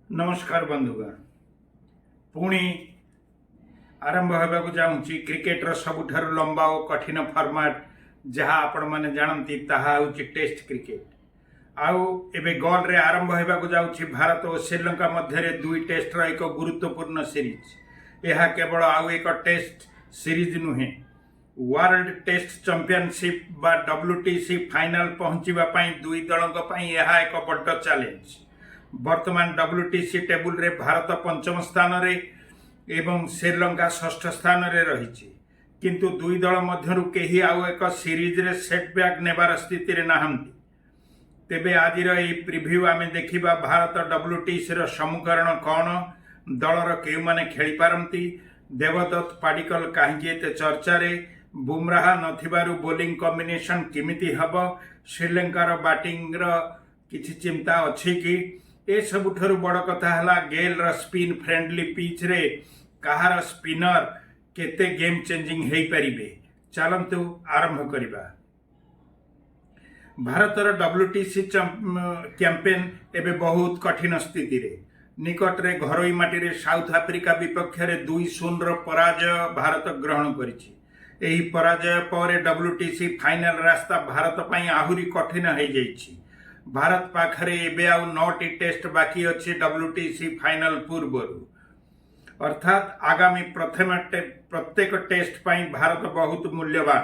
ନମସ୍କାର ବନ୍ଧୁଗଣ। ପୁଣି ଆରମ୍ଭ ହେବାକୁ ଯାଉଛି କ୍ରିକେଟର ସବୁଠାରୁ ଲମ୍ବା ଓ କଠିନ ଫର୍ମାଟ୍, ଯାହା ଆପଣମାନେ ଜାଣନ୍ତି, ତାହା ହେଉଛି ଟେଷ୍ଟ କ୍ରିକେଟ। ଆଉ ଏବେ ଗଲରେ ଆରମ୍ଭ ହେବାକୁ ଯାଉଛି ଭାରତ ଓ ଶ୍ରୀଲଙ୍କା ମଧ୍ୟରେ ଦୁଇ ଟେଷ୍ଟର ଏକ ଗୁରୁତ୍ୱପୂର୍ଣ୍ଣ ସିରିଜ୍। ଏହା କେବଳ ଆଉ ଏକ ଟେଷ୍ଟ ସିରିଜ୍ ନୁହେଁ, ୱାର୍ଲଡ ଟେଷ୍ଟ ଚାମ୍ପିଅନସିପ୍ ବା ଡବ୍ଲ୍ୟୁଟିସି ଫାଇନାଲ ପହଞ୍ଚିବା ପାଇଁ ଦୁଇ ଦଳଙ୍କ ପାଇଁ ଏହା ଏକ ବଡ଼ ଚ୍ୟାଲେଞ୍ଜ। ବର୍ତ୍ତମାନ ଡବ୍ଲ୍ୟୁଟିସି ଟେବୁଲରେ ଭାରତ ପଞ୍ଚମ ସ୍ଥାନରେ ଏବଂ ଶ୍ରୀଲଙ୍କା ଷଷ୍ଠ ସ୍ଥାନରେ ରହିଛି। କିନ୍ତୁ ଦୁଇ ଦଳ ମଧ୍ୟରୁ କେହି ଆଉ ଏକ ସିରିଜରେ ସେଟବ୍ୟାକ୍ ନେବାର ସ୍ଥିତିରେ ନାହାନ୍ତି। ତେବେ ଆଜିର ଏହି ପ୍ରିଭ୍ୟୁ ଆମେ ଦେଖିବା, ଭାରତ ଡବ୍ଲ୍ୟୁଟିସିର ସମୀକରଣ କ'ଣ, ଦଳର କେଉଁମାନେ ଖେଳିପାରନ୍ତି, ଦେବଦତ୍ତ ପାଡିକଲ କାହିଁକି ଏତେ ଚର୍ଚ୍ଚାରେ, ବୁମରାହ ନଥିବାରୁ ବୋଲିଂ କମ୍ବିନେସନ୍ କେମିତି ହେବ, ଶ୍ରୀଲଙ୍କାର ବ୍ୟାଟିଂର କିଛି ଚିନ୍ତା ଅଛି କି, ଏସବୁଠାରୁ ବଡ଼ କଥା ହେଲା ଗେଲ୍ର ସ୍ପିନ୍ ଫ୍ରେଣ୍ଡଲି ପିଚ୍ରେ କାହାର ସ୍ପିନର କେତେ ଗେମ୍ ଚେଞ୍ଜିଂ ହେଇପାରିବେ। ଚାଲନ୍ତୁ ଆରମ୍ଭ କରିବା। ଭାରତର ଡବ୍ଲ୍ୟୁଟିସି କ୍ୟାମ୍ପେନ୍ ଏବେ ବହୁତ କଠିନ ସ୍ଥିତିରେ। ନିକଟରେ ଘରୋଇ ମାଟିରେ ସାଉଥ ଆଫ୍ରିକା ବିପକ୍ଷରେ 2-0ର ପରାଜୟ ଭାରତ ଗ୍ରହଣ କରିଛି। ଏହି ପରାଜୟ ପରେ ଡବ୍ଲ୍ୟୁଟିସି ଫାଇନାଲ ରାସ୍ତା ଭାରତ ପାଇଁ ଆହୁରି କଠିନ ହୋଇଯାଇଛି। ଭାରତ ପାଖରେ ଏବେ ଆଉ ନଅଟି ଟେଷ୍ଟ ବାକି ଅଛି ଡବ୍ଲ୍ୟୁଟିସି ଫାଇନାଲ ପୂର୍ବରୁ। ଅର୍ଥାତ୍ ଆଗାମୀ ପ୍ରତ୍ୟେକ ଟେଷ୍ଟ ପାଇଁ ଭାରତ ବହୁତ ମୂଲ୍ୟବାନ।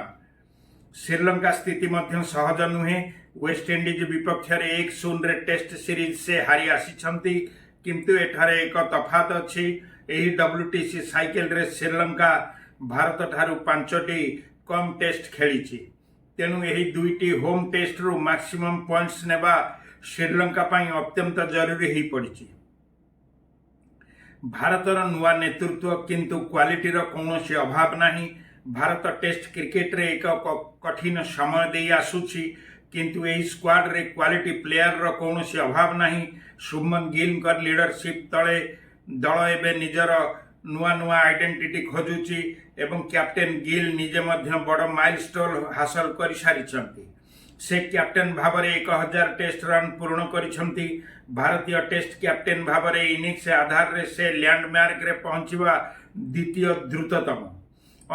ଶ୍ରୀଲଙ୍କା ସ୍ଥିତି ମଧ୍ୟ ସହଜ ନୁହେଁ। ୱେଷ୍ଟଇଣ୍ଡିଜ ବିପକ୍ଷରେ 1-0ରେ ଟେଷ୍ଟ ସିରିଜ ସେ ହାରି ଆସିଛନ୍ତି। କିନ୍ତୁ ଏଠାରେ ଏକ ତଫାତ ଅଛି। ଏହି ଡବ୍ଲ୍ୟୁଟିସି ସାଇକେଲରେ ଶ୍ରୀଲଙ୍କା ଭାରତଠାରୁ ପାଞ୍ଚଟି କମ୍ ଟେଷ୍ଟ ଖେଳିଛି। ତେଣୁ ଏହି ଦୁଇଟି ହୋମ୍ ଟେଷ୍ଟରୁ ମାକ୍ସିମମ୍ ପଏଣ୍ଟସ୍ ନେବା ଶ୍ରୀଲଙ୍କା ପାଇଁ ଅତ୍ୟନ୍ତ ଜରୁରୀ ହୋଇପଡ଼ିଛି। ଭାରତର ନୂଆ ନେତୃତ୍ୱ, କିନ୍ତୁ କ୍ୱାଲିଟିର କୌଣସି ଅଭାବ ନାହିଁ। ଭାରତ ଟେଷ୍ଟ କ୍ରିକେଟରେ ଏକ କଠିନ ସମୟ ଦେଇ ଆସୁଛି, କିନ୍ତୁ ଏହି ସ୍କ୍ୱାଡରେ କ୍ୱାଲିଟି ପ୍ଲେୟାରର କୌଣସି ଅଭାବ ନାହିଁ। ଶୁଭମନ ଗିଲଙ୍କ ଲିଡରସିପ୍ ତଳେ ଦଳ ଏବେ ନିଜର ନୂଆ ନୂଆ ଆଇଡେଣ୍ଟିଟି ଖୋଜୁଛି ଏବଂ କ୍ୟାପ୍ଟେନ୍ ଗିଲ୍ ନିଜେ ମଧ୍ୟ ବଡ଼ ମାଇଲଷ୍ଟୋନ୍ ହାସଲ କରିସାରିଛନ୍ତି। ସେ କ୍ୟାପ୍ଟେନ୍ ଭାବରେ 1000 ଟେଷ୍ଟ ରନ୍ ପୂରଣ କରିଛନ୍ତି। ଭାରତୀୟ ଟେଷ୍ଟ କ୍ୟାପ୍ଟେନ୍ ଭାବରେ ଇନିଂସ ଆଧାରରେ ସେ ଲ୍ୟାଣ୍ଡମାର୍କରେ ପହଞ୍ଚିବା ଦ୍ୱିତୀୟ ଦ୍ରୁତତମ।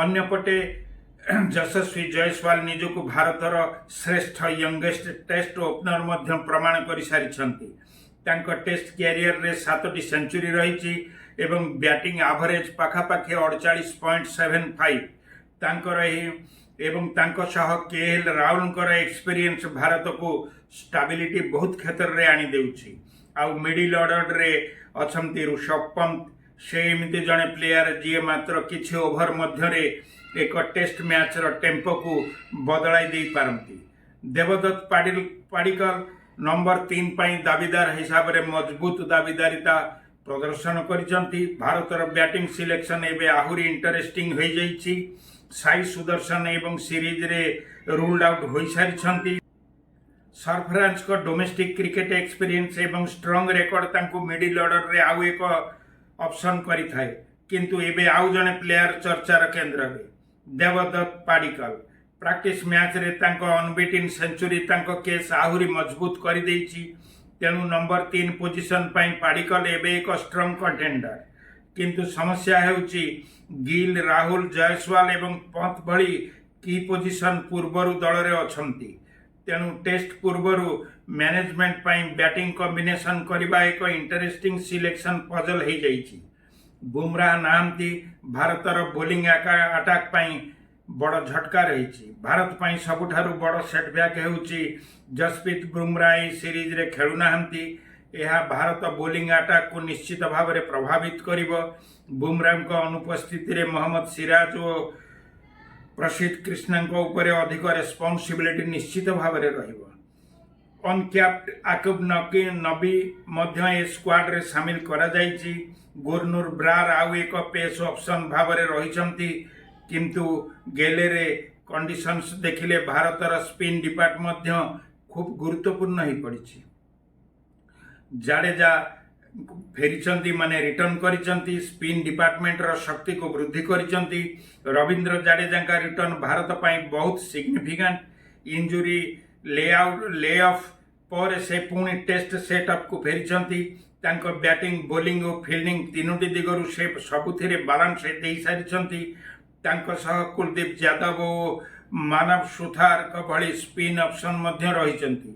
ଅନ୍ୟପଟେ ଯଶସ୍ୱୀ ଜୟସ୍ୱାଲ ନିଜକୁ ଭାରତର ଶ୍ରେଷ୍ଠ ୟଙ୍ଗେଷ୍ଟ ଟେଷ୍ଟ ଓପନର ମଧ୍ୟ ପ୍ରମାଣ କରିସାରିଛନ୍ତି। ତାଙ୍କ ଟେଷ୍ଟ କ୍ୟାରିୟରରେ ସାତଟି ସେଞ୍ଚୁରୀ ରହିଛି ଏବଂ ବ୍ୟାଟିଂ ଆଭରେଜ ପାଖାପାଖି 48.75। ତାଙ୍କର ଏହି ଏବଂ ତାଙ୍କ ସହ କେ ଏଲ୍ ରାହୁଲଙ୍କର ଏକ୍ସପିରିଏନ୍ସ ଭାରତକୁ ଷ୍ଟାବିଲିଟି ବହୁତ କ୍ଷେତ୍ରରେ ଆଣିଦେଉଛି। ଆଉ ମିଡିଲ ଅର୍ଡରରେ ଅଛନ୍ତି ଋଷଭ ପନ୍ତ। ସେ ଏମିତି ଜଣେ ପ୍ଲେୟାର, ଯିଏ ମାତ୍ର କିଛି ଓଭର ମଧ୍ୟରେ ଏକ ଟେଷ୍ଟ ମ୍ୟାଚ୍ର ଟେମ୍ପୋକୁ ବଦଳାଇ ଦେଇପାରନ୍ତି। ଦେବଦତ୍ତ ପାଡିକଲ ନମ୍ବର 3 ପାଇଁ ଦାବିଦାର ହିସାବରେ ମଜବୁତ ଦାବିଦାରିତା ପ୍ରଦର୍ଶନ କରିଛନ୍ତି। ଭାରତର ବ୍ୟାଟିଂ ସିଲେକ୍ସନ ଏବେ ଆହୁରି ଇଣ୍ଟରେଷ୍ଟିଂ ହୋଇଯାଇଛି। ସାଇ ସୁଦର୍ଶନ ଏବଂ ସିରିଜରେ ରୁଲ୍ଡ ଆଉଟ୍ ହୋଇସାରିଛନ୍ତି। ସରଫରାଜଙ୍କ ଡୋମେଷ୍ଟିକ୍ କ୍ରିକେଟ ଏକ୍ସପିରିଏନ୍ସ ଏବଂ ଷ୍ଟ୍ରଙ୍ଗ ରେକର୍ଡ ତାଙ୍କୁ ମିଡିଲ ଅର୍ଡରରେ ଆଉ ଏକ ଅପସନ୍ କରିଥାଏ। କିନ୍ତୁ ଏବେ ଆଉ ଜଣେ ପ୍ଲେୟାର ଚର୍ଚ୍ଚାର କେନ୍ଦ୍ରରେ, ଦେବଦତ୍ତ ପାଡିକଲ। ପ୍ରାକ୍ଟିସ୍ ମ୍ୟାଚ୍ରେ ତାଙ୍କ ଅନବିଟିନ୍ ସେଞ୍ଚୁରୀ ତାଙ୍କ କେସ୍ ଆହୁରି ମଜବୁତ କରିଦେଇଛି। ତେଣୁ ନମ୍ବର 3 ପୋଜିସନ ପାଇଁ ପାଡିକଲ ଏବେ ଏକ ଷ୍ଟ୍ରଙ୍ଗ କଣ୍ଟେଣ୍ଡର। କିନ୍ତୁ ସମସ୍ୟା ହେଉଛି, ଗିଲ୍, ରାହୁଲ, ଜୟସ୍ୱାଲ ଏବଂ ପନ୍ତ ଭଳି କି ପୋଜିସନ ପୂର୍ବରୁ ଦଳରେ ଅଛନ୍ତି। ତେଣୁ ଟେଷ୍ଟ ପୂର୍ବରୁ ମ୍ୟାନେଜମେଣ୍ଟ ପାଇଁ ବ୍ୟାଟିଂ କମ୍ବିନେସନ କରିବା ଏକ ଇଣ୍ଟରେଷ୍ଟିଂ ସିଲେକ୍ସନ ପଜଲ ହେଇଯାଇଛି। ବୁମରାହ ନାହାନ୍ତି, ଭାରତର ବୋଲିଂ ଆଟାକ୍ ପାଇଁ ବଡ଼ ଝଟକା ରହିଛି। ଭାରତ ପାଇଁ ସବୁଠାରୁ ବଡ଼ ସେଟବ୍ୟାକ୍ ହେଉଛି ଜସପ୍ରୀତ ବୁମରା ଏହି ସିରିଜରେ ଖେଳୁନାହାନ୍ତି। ଏହା ଭାରତ ବୋଲିଂ ଆଟାକକୁ ନିଶ୍ଚିତ ଭାବରେ ପ୍ରଭାବିତ କରିବ। ବୁମରାଙ୍କ ଅନୁପସ୍ଥିତିରେ ମହମ୍ମଦ ସିରାଜ ଓ ପ୍ରସିଦ୍ଧ କୃଷ୍ଣାଙ୍କ ଉପରେ ଅଧିକ ରେସ୍ପନ୍ସିବିଲିଟି ନିଶ୍ଚିତ ଭାବରେ ରହିବ। ଅନକ୍ୟାପ୍ଡ ଆକିବ ନବୀ ମଧ୍ୟ ଏ ସ୍କ୍ୱାଡରେ ସାମିଲ କରାଯାଇଛି। ଗୁରନୁର ବ୍ରାର ଆଉ ଏକ ପେସ୍ ଅପସନ୍ ଭାବରେ ରହିଛନ୍ତି। କିନ୍ତୁ ଗେଲେରେ କଣ୍ଡିସନ୍ସ ଦେଖିଲେ ଭାରତର ସ୍ପିନ୍ ଡିପାର୍ଟ ମଧ୍ୟ ଖୁବ୍ ଗୁରୁତ୍ୱପୂର୍ଣ୍ଣ ହୋଇପଡ଼ିଛି। ଜାଡେଜା ଫେରିଛନ୍ତି, ମାନେ ରିଟର୍ନ କରିଛନ୍ତି, ସ୍ପିନ୍ ଡିପାର୍ଟମେଣ୍ଟର ଶକ୍ତିକୁ ବୃଦ୍ଧି କରିଛନ୍ତି। ରବୀନ୍ଦ୍ର ଜାଡେଜାଙ୍କ ରିଟର୍ନ ଭାରତ ପାଇଁ ବହୁତ ସିଗ୍ନିଫିକାଣ୍ଟ। ଇଞ୍ଜୁରି ଲେ ଅଫ୍ ପରେ ସେ ପୁଣି ଟେଷ୍ଟ ସେଟଅପ୍କୁ ଫେରିଛନ୍ତି। ତାଙ୍କ ବ୍ୟାଟିଂ, ବୋଲିଂ ଓ ଫିଲ୍ଡିଂ ତିନୋଟି ଦିଗରୁ ସେ ସବୁଥିରେ ବାଲାନ୍ସ ଦେଇସାରିଛନ୍ତି। ତାଙ୍କ ସହ କୁଲଦୀପ ଯାଦବ ଓ ମାନବ ସୁଥାରଙ୍କ ଭଳି ସ୍ପିନ୍ ଅପସନ୍ ମଧ୍ୟ ରହିଛନ୍ତି।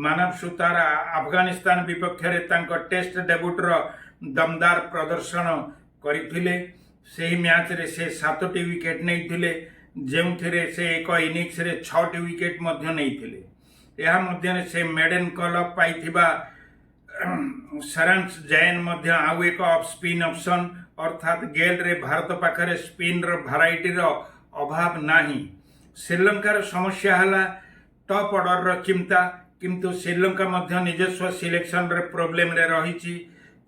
ମାନବ ସୁଥାର ଆଫଗାନିସ୍ତାନ ବିପକ୍ଷରେ ତାଙ୍କ ଟେଷ୍ଟ ଡେବ୍ୟୁଟର ଦମଦାର ପ୍ରଦର୍ଶନ କରିଥିଲେ। ସେହି ମ୍ୟାଚ୍ରେ ସେ ସାତୋଟି ୱିକେଟ୍ ନେଇଥିଲେ, ଯେଉଁଥିରେ ସେ ଏକ ଇନିଂସରେ ଛଅଟି ୱିକେଟ୍ ମଧ୍ୟ ନେଇଥିଲେ। ଏହା ମଧ୍ୟରେ ସେ ମେଡେନ୍ କଲ୍ ଅପ୍ ପାଇଥିବା ସରାଂଶ ଜୈନ ମଧ୍ୟ ଆଉ ଏକ ଅଫ୍ ସ୍ପିନ୍ ଅପସନ୍। ଅର୍ଥାତ୍ ଗେଲ୍ରେ ଭାରତ ପାଖରେ ସ୍ପିନ୍ର ଭ୍ୟାରାଇଟିର ଅଭାବ ନାହିଁ। ଶ୍ରୀଲଙ୍କାର ସମସ୍ୟା ହେଲା ଟପ୍ ଅର୍ଡରର ଚିନ୍ତା। କିନ୍ତୁ ଶ୍ରୀଲଙ୍କା ମଧ୍ୟ ନିଜସ୍ୱ ସିଲେକ୍ସନରେ ପ୍ରୋବ୍ଲେମରେ ରହିଛି।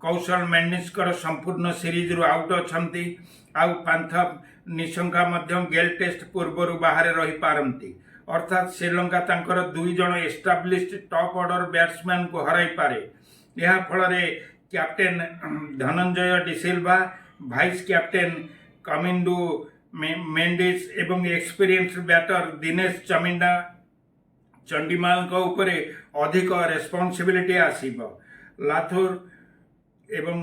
କୌଶଳ ମେଣ୍ଡିସଙ୍କର ସମ୍ପୂର୍ଣ୍ଣ ସିରିଜରୁ ଆଉଟ୍ ଅଛନ୍ତି, ଆଉ ପାନ୍ଥମ ନିଶଙ୍କା ମଧ୍ୟ ଗେଲ୍ ଟେଷ୍ଟ ପୂର୍ବରୁ ବାହାରେ ରହିପାରନ୍ତି। ଅର୍ଥାତ୍ ଶ୍ରୀଲଙ୍କା ତାଙ୍କର ଦୁଇ ଜଣ ଏଷ୍ଟାବ୍ଲିଶଡ ଟପ୍ ଅର୍ଡର ବ୍ୟାଟ୍ସମ୍ୟାନଙ୍କୁ ହରାଇପାରେ। ଏହା ଫଳରେ captain Dhananjaya de Silva, vice captain Kamindu Mendis ଏବଂ ଏକ୍ସପିରିଏନ୍ସ ବ୍ୟାଟର ଦିନେଶ ଚଣ୍ଡିମାଲଙ୍କ ଉପରେ ଅଧିକ ରେସ୍ପନ୍ସିବିଲିଟି ଆସିବ। ଲାଥୁର ଏବଂ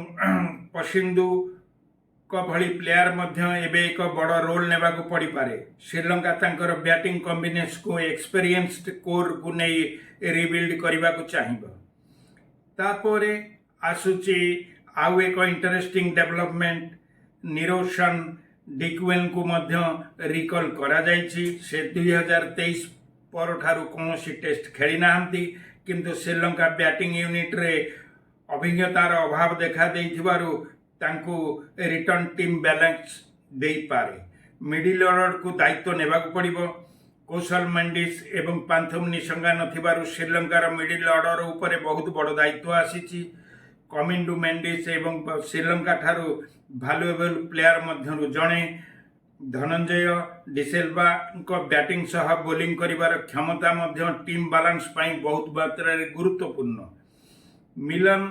ପସିନ୍ଦୁଙ୍କ ଭଳି ପ୍ଲେୟାର ମଧ୍ୟ ଏବେ ଏକ ବଡ଼ ରୋଲ୍ ନେବାକୁ ପଡ଼ିପାରେ। ଶ୍ରୀଲଙ୍କା ତାଙ୍କର ବ୍ୟାଟିଂ କମ୍ବିନେସନକୁ ଏକ୍ସପେରିଏନ୍ସଡ କୋର୍କୁ ନେଇ ରିବିଲ୍ଡ କରିବାକୁ ଚାହିଁବ। ତାପରେ ଆସୁଛି ଆଉ ଏକ ଇଣ୍ଟରେଷ୍ଟିଂ ଡେଭଲପମେଣ୍ଟ। ନିରୋଶନ ଡିକୱେଲଙ୍କୁ ମଧ୍ୟ ରିକଲ୍ କରାଯାଇଛି। ସେ 2023 ପରଠାରୁ କୌଣସି ଟେଷ୍ଟ ଖେଳି ନାହାନ୍ତି, କିନ୍ତୁ ଶ୍ରୀଲଙ୍କା ବ୍ୟାଟିଂ ୟୁନିଟ୍ରେ ଅଭିଜ୍ଞତାର ଅଭାବ ଦେଖା ଦେଇଥିବାରୁ ତାଙ୍କୁ ରିଟର୍ଣ୍ଣ ଟିମ୍ ବାଲାନ୍ସ ଦେଇପାରେ। ମିଡିଲ୍ ଅର୍ଡରକୁ ଦାୟିତ୍ୱ ନେବାକୁ ପଡ଼ିବ। କୌଶଲ ମେଣ୍ଡିସ୍ ଏବଂ ପାନ୍ଥୁମ ନିଶଙ୍ଗା ନଥିବାରୁ ଶ୍ରୀଲଙ୍କାର ମିଡିଲ୍ ଅର୍ଡର ଉପରେ ବହୁତ ବଡ଼ ଦାୟିତ୍ୱ ଆସିଛି। କମିଣ୍ଡୁ ମେଣ୍ଡିସ୍ ଏବଂ ଶ୍ରୀଲଙ୍କା ଠାରୁ ଭାଲୁଏବଲ୍ ପ୍ଲେୟାର ମଧ୍ୟରୁ ଜଣେ। ଧନଞ୍ଜୟ ଡିସିଲଭାଙ୍କ ବ୍ୟାଟିଂ ସହ ବୋଲିଂ କରିବାର କ୍ଷମତା ମଧ୍ୟ ଟିମ୍ ବାଲାନ୍ସ ପାଇଁ ବହୁତ ମାତ୍ରାରେ ଗୁରୁତ୍ୱପୂର୍ଣ୍ଣ। ମିଲନ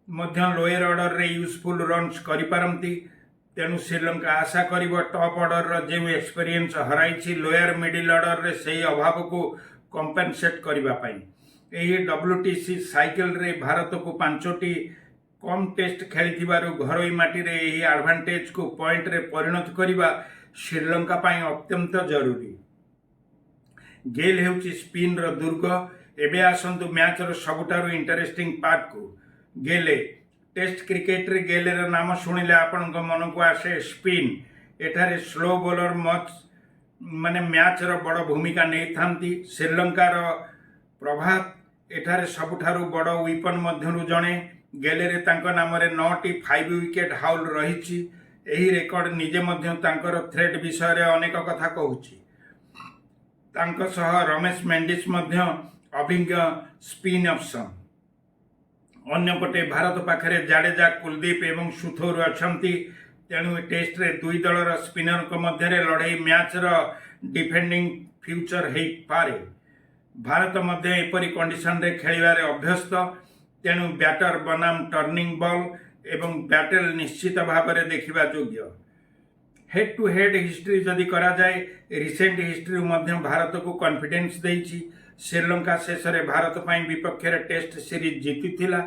ମଧ୍ୟ ଲୋୟର ଅର୍ଡରରେ ୟୁଜଫୁଲ୍ ରନ୍ସ କରିପାରନ୍ତି। ତେଣୁ ଶ୍ରୀଲଙ୍କା ଆଶା କରିବ, ଟପ୍ ଅର୍ଡରର ଯେଉଁ ଏକ୍ସପେରିଏନ୍ସ ହରାଇଛି, ଲୋୟର ମିଡିଲ୍ ଅର୍ଡରରେ ସେହି ଅଭାବକୁ କମ୍ପେନସେଟ୍ କରିବା ପାଇଁ। ଏହି ଡବ୍ଲ୍ୟୁଟିସି ସାଇକେଲରେ ଭାରତକୁ ପାଞ୍ଚଟି କମ୍ ଟେଷ୍ଟ ଖେଳିଥିବାରୁ ଘରୋଇ ମାଟିରେ ଏହି ଆଡଭାଣ୍ଟେଜକୁ ପଏଣ୍ଟରେ ପରିଣତ କରିବା ଶ୍ରୀଲଙ୍କା ପାଇଁ ଅତ୍ୟନ୍ତ ଜରୁରୀ। ଗେଲ୍ ହେଉଛି ସ୍ପିନ୍ର ଦୁର୍ଗ। ଏବେ ଆସନ୍ତୁ ମ୍ୟାଚ୍ର ସବୁଠାରୁ ଇଣ୍ଟରେଷ୍ଟିଂ ପାର୍ଟକୁ, ଗେଲେ। ଟେଷ୍ଟ କ୍ରିକେଟରେ ଗେଲେର ନାମ ଶୁଣିଲେ ଆପଣଙ୍କ ମନକୁ ଆସେ ସ୍ପିନ୍। ଏଠାରେ ସ୍ଲୋ ବୋଲର ମଚ୍ ମାନେ ମ୍ୟାଚ୍ର ବଡ଼ ଭୂମିକା ନେଇଥାନ୍ତି। ଶ୍ରୀଲଙ୍କାର ପ୍ରଭାତ ଏଠାରେ ସବୁଠାରୁ ବଡ଼ ୱିପନ୍ ମଧ୍ୟରୁ ଜଣେ। ଗେଲେରେ ତାଙ୍କ ନାମରେ ନଅଟି ଫାଇଭ୍ ୱିକେଟ୍ ହାଉଲ୍ ରହିଛି। ଏହି ରେକର୍ଡ ନିଜେ ମଧ୍ୟ ତାଙ୍କର ଥ୍ରେଟ୍ ବିଷୟରେ ଅନେକ କଥା କହୁଛି। ତାଙ୍କ ସହ ରମେଶ ମେଣ୍ଡିସ୍ ମଧ୍ୟ ଅଭିଜ୍ଞ ସ୍ପିନ୍ ଅପସନ୍। ଅନ୍ୟପଟେ ଭାରତ ପାଖରେ ଜାଡେଜା, କୁଲଦୀପ ଏବଂ ସୁଥୋର ଅଛନ୍ତି। ତେଣୁ ଟେଷ୍ଟରେ ଦୁଇ ଦଳର ସ୍ପିନରଙ୍କ ମଧ୍ୟରେ ଲଢ଼େଇ ମ୍ୟାଚ୍ର ଡିଫାଇନିଂ ଫିଚର ହେଇପାରେ। ଭାରତ ମଧ୍ୟ ଏପରି କଣ୍ଡିସନରେ ଖେଳିବାରେ ଅଭ୍ୟସ୍ତ। ତେଣୁ ବ୍ୟାଟର ବନାମ ଟର୍ଣ୍ଣିଂ ବଲ୍ ଏବଂ ବ୍ୟାଟେଲ ନିଶ୍ଚିତ ଭାବରେ ଦେଖିବା ଯୋଗ୍ୟ। ହେଡ୍ ଟୁ ହେଡ୍ ହିଷ୍ଟ୍ରି ଯଦି କରାଯାଏ, ରିସେଣ୍ଟ ହିଷ୍ଟ୍ରି ମଧ୍ୟ ଭାରତକୁ କନଫିଡେନ୍ସ ଦେଇଛି। ଶ୍ରୀଲଙ୍କା ଶେଷରେ ଭାରତ ପାଇଁ ବିପକ୍ଷରେ ଟେଷ୍ଟ ସିରିଜ୍ ଜିତିଥିଲା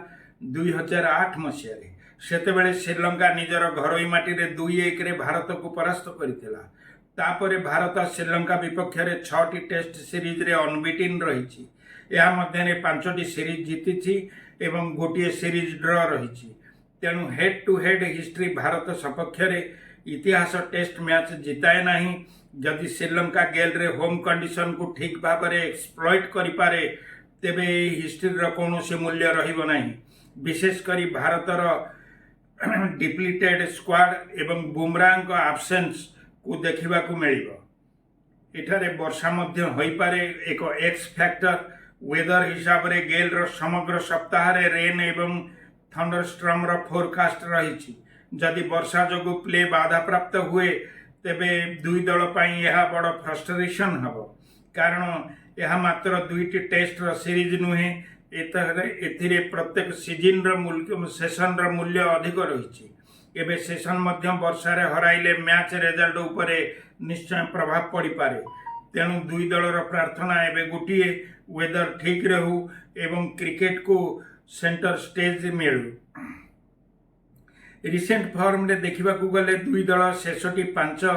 2008 ମସିହାରେ। ସେତେବେଳେ ଶ୍ରୀଲଙ୍କା ନିଜର ଘରୋଇ ମାଟିରେ 2-1ରେ ଭାରତକୁ ପରାସ୍ତ କରିଥିଲା। ତାପରେ ଭାରତ ଶ୍ରୀଲଙ୍କା ବିପକ୍ଷରେ ଛଅଟି ଟେଷ୍ଟ ସିରିଜରେ ଅନବିଟିନ୍ ରହିଛି। ଏହା ମଧ୍ୟରେ ପାଞ୍ଚଟି ସିରିଜ୍ ଜିତିଛି ଏବଂ ଗୋଟିଏ ସିରିଜ୍ ଡ୍ର ରହିଛି। ତେଣୁ head to head history Bharat ସପକ୍ଷରେ। ଇତିହାସ ଟେଷ୍ଟ ମ୍ୟାଚ୍ ଜିତାଏ ନାହିଁ। ଯଦି ଶ୍ରୀଲଙ୍କା ଗେଲ୍ରେ ହୋମ୍ କଣ୍ଡିସନକୁ ଠିକ୍ ଭାବରେ ଏକ୍ସପ୍ଲଏଟ୍ କରିପାରେ, ତେବେ ଏହି ହିଷ୍ଟ୍ରିର କୌଣସି ମୂଲ୍ୟ ରହିବ ନାହିଁ। ବିଶେଷ କରି ଭାରତର ଡିପ୍ଲିଟେଡ୍ ସ୍କ୍ୱାଡ୍ ଏବଂ ବୁମରାଙ୍କ ଆବସେନ୍ସକୁ ଦେଖିବାକୁ ମିଳିବ। ଏଠାରେ ବର୍ଷା ମଧ୍ୟ ହୋଇପାରେ ଏକ ଏକ୍ସ ଫ୍ୟାକ୍ଟର। ୱେଦର ହିସାବରେ ଗେଲ୍ର ସମଗ୍ର ସପ୍ତାହରେ ରେନ୍ ଏବଂ ଥଣ୍ଡରଷ୍ଟ୍ରମର ଫୋରକାଷ୍ଟ ରହିଛି। ଯଦି ବର୍ଷା ଯୋଗୁଁ ପ୍ଲେ ବାଧାପ୍ରାପ୍ତ ହୁଏ, ତେବେ ଦୁଇ ଦଳ ପାଇଁ ଏହା ବଡ଼ ଫ୍ରଷ୍ଟ୍ରେସନ୍ ହେବ, କାରଣ ଏହା ମାତ୍ର ଦୁଇଟି ଟେଷ୍ଟର ସିରିଜ୍ ନୁହେଁ। ଏଥିରେ ପ୍ରତ୍ୟେକ ସିଜିନ୍ର ମୂଲ୍ୟ, ସେସନର ମୂଲ୍ୟ ଅଧିକ ରହିଛି। ଏବେ ସେସନ୍ ମଧ୍ୟ ବର୍ଷାରେ ହରାଇଲେ ମ୍ୟାଚ୍ ରେଜଲ୍ଟ ଉପରେ ନିଶ୍ଚୟ ପ୍ରଭାବ ପଡ଼ିପାରେ। ତେଣୁ ଦୁଇ ଦଳର ପ୍ରାର୍ଥନା ଏବେ ଗୋଟିଏ, ୱେଦର ଠିକ୍ ରହୁ ଏବଂ କ୍ରିକେଟକୁ ସେଣ୍ଟର ଷ୍ଟେଜ୍ ମିଳୁ। ରିସେଣ୍ଟ ଫର୍ମରେ ଦେଖିବାକୁ ଗଲେ ଦୁଇ ଦଳ ଶେଷଟି 5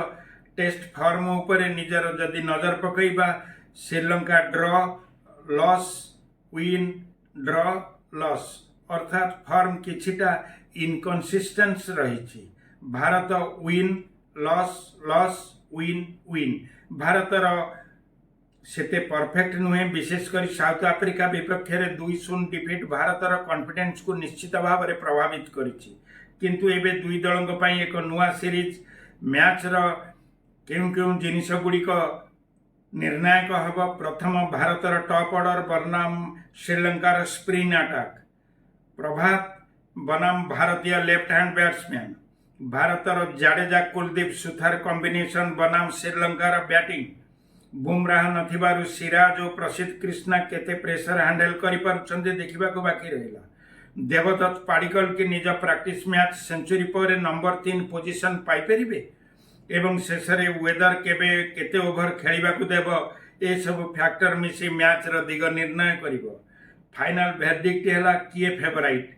ଟେଷ୍ଟ ଫର୍ମ ଉପରେ ନିଜର ଯଦି ନଜର ପକାଇବା, Sri Lanka draw, loss, win, draw, loss, ଅର୍ଥାତ୍ ଫର୍ମ କିଛିଟା ଇନକନସିଷ୍ଟେନ୍ସ ରହିଛି। Bharat win, loss, loss, win, win। ଭାରତର ସେତେ ପରଫେକ୍ଟ ନୁହେଁ। ବିଶେଷ କରି ସାଉଥ ଆଫ୍ରିକା ବିପକ୍ଷରେ 2-0 ଡିଫିଟ୍ ଭାରତର କନଫିଡେନ୍ସକୁ ନିଶ୍ଚିତ ଭାବରେ ପ୍ରଭାବିତ କରିଛି। କିନ୍ତୁ ଏବେ ଦୁଇ ଦଳଙ୍କ ପାଇଁ ଏକ ନୂଆ ସିରିଜ୍। ମ୍ୟାଚ୍ର କେଉଁ କେଉଁ ଜିନିଷ ଗୁଡ଼ିକ ନିର୍ଣ୍ଣାୟକ ହେବ? ପ୍ରଥମ, ଭାରତର ଟପ୍ ଅର୍ଡର ବନାମ ଶ୍ରୀଲଙ୍କାର ସ୍ପିନ୍ ଆଟାକ୍। ପ୍ରଭାତ ବନାମ ଭାରତୀୟ ଲେଫ୍ଟ ହ୍ୟାଣ୍ଡ ବ୍ୟାଟ୍ସମ୍ୟାନ୍। ଭାରତର ଜାଡେଜା, କୁଲଦୀପ, ସୁଥାର କମ୍ବିନେସନ ବନାମ ଶ୍ରୀଲଙ୍କାର ବ୍ୟାଟିଂ। ବୁମରାହ ନଥିବାରୁ ସିରାଜ ଓ ପ୍ରସିଦ୍ଧ କ୍ରିଷ୍ଣା କେତେ ପ୍ରେସର ହ୍ୟାଣ୍ଡେଲ କରିପାରୁଛନ୍ତି, ଦେଖିବାକୁ ବାକି ରହିଲା। ଦେବଦତ୍ତ ପାଡ଼ିକଲ କି ନିଜ ପ୍ରାକ୍ଟିସ ମ୍ୟାଚ୍ ସେଞ୍ଚୁରୀ ପରେ ନମ୍ବର 3 ପୋଜିସନ ପାଇପାରିବେ? ଏବଂ ଶେଷରେ ୱେଦର କେବେ କେତେ ଓଭର ଖେଳିବାକୁ ଦେବ? ଏସବୁ ଫ୍ୟାକ୍ଟର ମିଶି ମ୍ୟାଚ୍ର ଦିଗ ନିର୍ଣ୍ଣୟ କରିବ। ଫାଇନାଲ ଭେର୍ଡିକ୍ଟ ହେଲା, କିଏ ଫେଭରାଇଟ୍?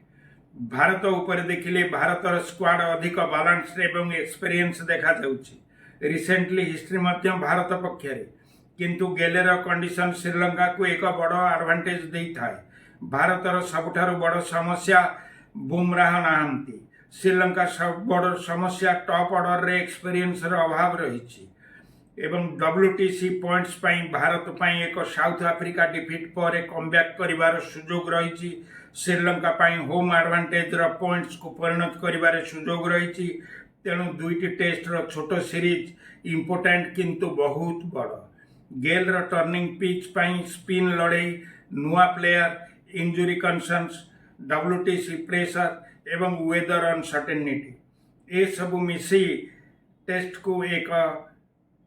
ଭାରତ ଉପରେ ଦେଖିଲେ ଭାରତର ସ୍କ୍ୱାଡ୍ ଅଧିକ ବାଲାନ୍ସଡ ଏବଂ ଏକ୍ସପେରିଏନ୍ସ ଦେଖାଯାଉଛି। ରିସେଣ୍ଟଲି ହିଷ୍ଟ୍ରି ମଧ୍ୟ ଭାରତ ପକ୍ଷରେ। କିନ୍ତୁ ଗେଲେର କଣ୍ଡିସନ ଶ୍ରୀଲଙ୍କାକୁ ଏକ ବଡ଼ ଆଡଭାଣ୍ଟେଜ ଦେଇଥାଏ। ଭାରତର ସବୁଠାରୁ ବଡ଼ ସମସ୍ୟା ବୁମରାହ ନାହାନ୍ତି। ଶ୍ରୀଲଙ୍କା ବଡ଼ ସମସ୍ୟା ଟପ୍ ଅର୍ଡରରେ ଏକ୍ସପେରିଏନ୍ସର ଅଭାବ ରହିଛି। ଏବଂ ଡବ୍ଲ୍ୟୁଟିସି ପଏଣ୍ଟସ୍ ପାଇଁ ଭାରତ ପାଇଁ ଏକ ସାଉଥ ଆଫ୍ରିକା ଡିଫିଟ୍ ପରେ କମ୍ବ୍ୟାକ୍ କରିବାର ସୁଯୋଗ ରହିଛି। ଶ୍ରୀଲଙ୍କା ପାଇଁ ହୋମ୍ ଆଡଭାଣ୍ଟେଜର ପଏଣ୍ଟସକୁ ପରିଣତ କରିବାରେ ସୁଯୋଗ ରହିଛି। ତେଣୁ ଦୁଇଟି ଟେଷ୍ଟର ଛୋଟ ସିରିଜ୍ ଇମ୍ପୋର୍ଟାଣ୍ଟ, କିନ୍ତୁ ବହୁତ ବଡ଼। ଗେଲ୍ର ଟର୍ଣ୍ଣିଂ ପିଚ୍ ପାଇଁ ସ୍ପିନ୍ ଲଢ଼େଇ, ନୂଆ player, injury concerns, WTC pressure ଏବଂ ୱେଦର ଅନସର୍ଟେନିଟି, ଏସବୁ ମିଶି ଟେଷ୍ଟକୁ ଏକ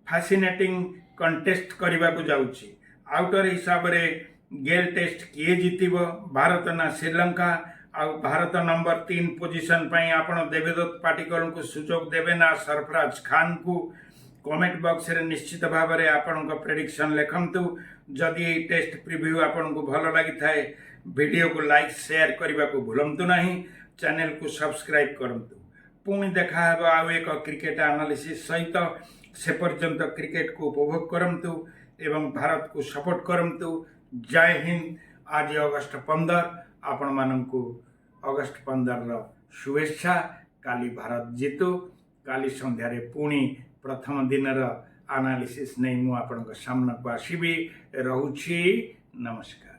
ଫାସିନେଟିଂ କଣ୍ଟେଷ୍ଟ କରିବାକୁ ଯାଉଛି। ଆଉଟର ହିସାବରେ ଗେଲ୍ ଟେଷ୍ଟ କିଏ ଜିତିବ, ଭାରତ ନା ଶ୍ରୀଲଙ୍କା? ଆଉ ଭାରତ ନମ୍ବର 3 ପୋଜିସନ ପାଇଁ ଆପଣ ଦେବଦତ୍ତ ପାଟିକଲଙ୍କୁ ସୁଯୋଗ ଦେବେ ନା ସରଫରାଜ ଖାନଙ୍କୁ? କମେଣ୍ଟ ବକ୍ସରେ ନିଶ୍ଚିତ ଭାବରେ ଆପଣଙ୍କ ପ୍ରେଡିକ୍ସନ୍ ଲେଖନ୍ତୁ। ଯଦି ଏହି ଟେଷ୍ଟ ପ୍ରିଭ୍ୟୁ ଆପଣଙ୍କୁ ଭଲ ଲାଗିଥାଏ, ଭିଡ଼ିଓକୁ ଲାଇକ୍, ସେୟାର କରିବାକୁ ଭୁଲନ୍ତୁ ନାହିଁ। ଚ୍ୟାନେଲକୁ ସବସ୍କ୍ରାଇବ୍ କରନ୍ତୁ। ପୁଣି ଦେଖାହେବ ଆଉ ଏକ କ୍ରିକେଟ ଆନାଲିସିସ୍ ସହିତ। ସେ ପର୍ଯ୍ୟନ୍ତ କ୍ରିକେଟକୁ ଉପଭୋଗ କରନ୍ତୁ ଏବଂ ଭାରତକୁ ସପୋର୍ଟ କରନ୍ତୁ। ଜୟ ହିନ୍ଦ। ଆଜି ଅଗଷ୍ଟ 15। ଆପଣମାନଙ୍କୁ ଅଗଷ୍ଟ 15ର ଶୁଭେଚ୍ଛା। କାଲି ଭାରତ ଜିତୁ। କାଲି ସନ୍ଧ୍ୟାରେ ପୁଣି ପ୍ରଥମ ଦିନର ଆନାଲିସିସ୍ ନେଇ ମୁଁ ଆପଣଙ୍କ ସାମ୍ନାକୁ ଆସିବି। ରହୁଛି, ନମସ୍କାର।